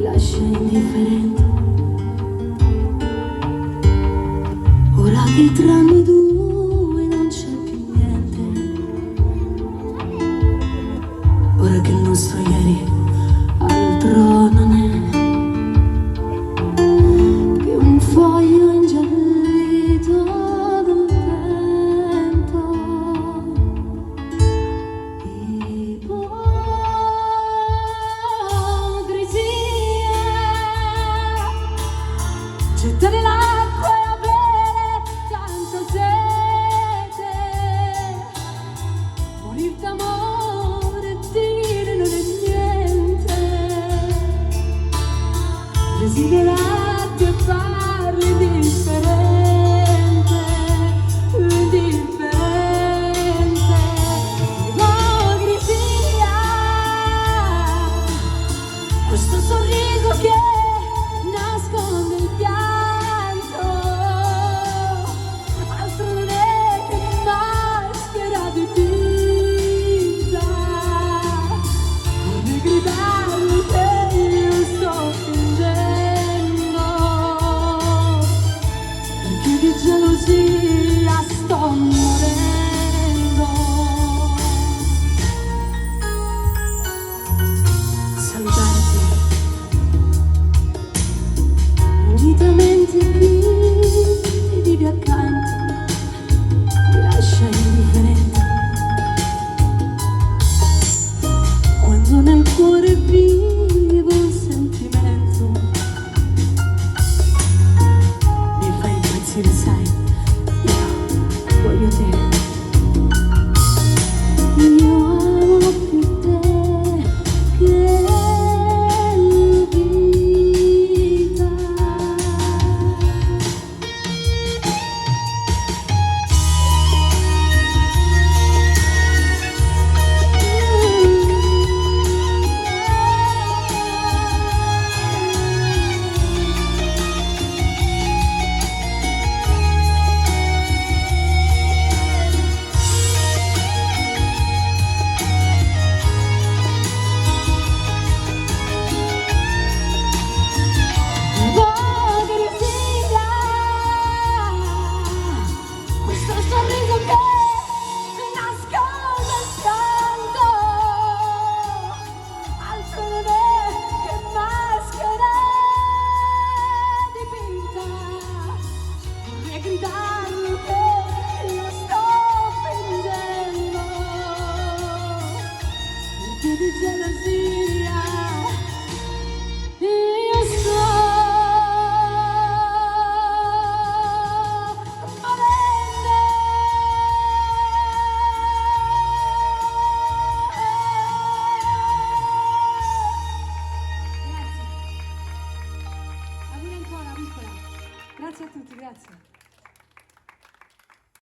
lascia indifferente. Ora che tra noi due non c'è più niente, ora che il nostro ieri altro non è che un foglio ingiallito dal tempo. Ipocrisia, gettare l'acqua e avere tanta sete, morir d'amore e dire non è niente, desiderare.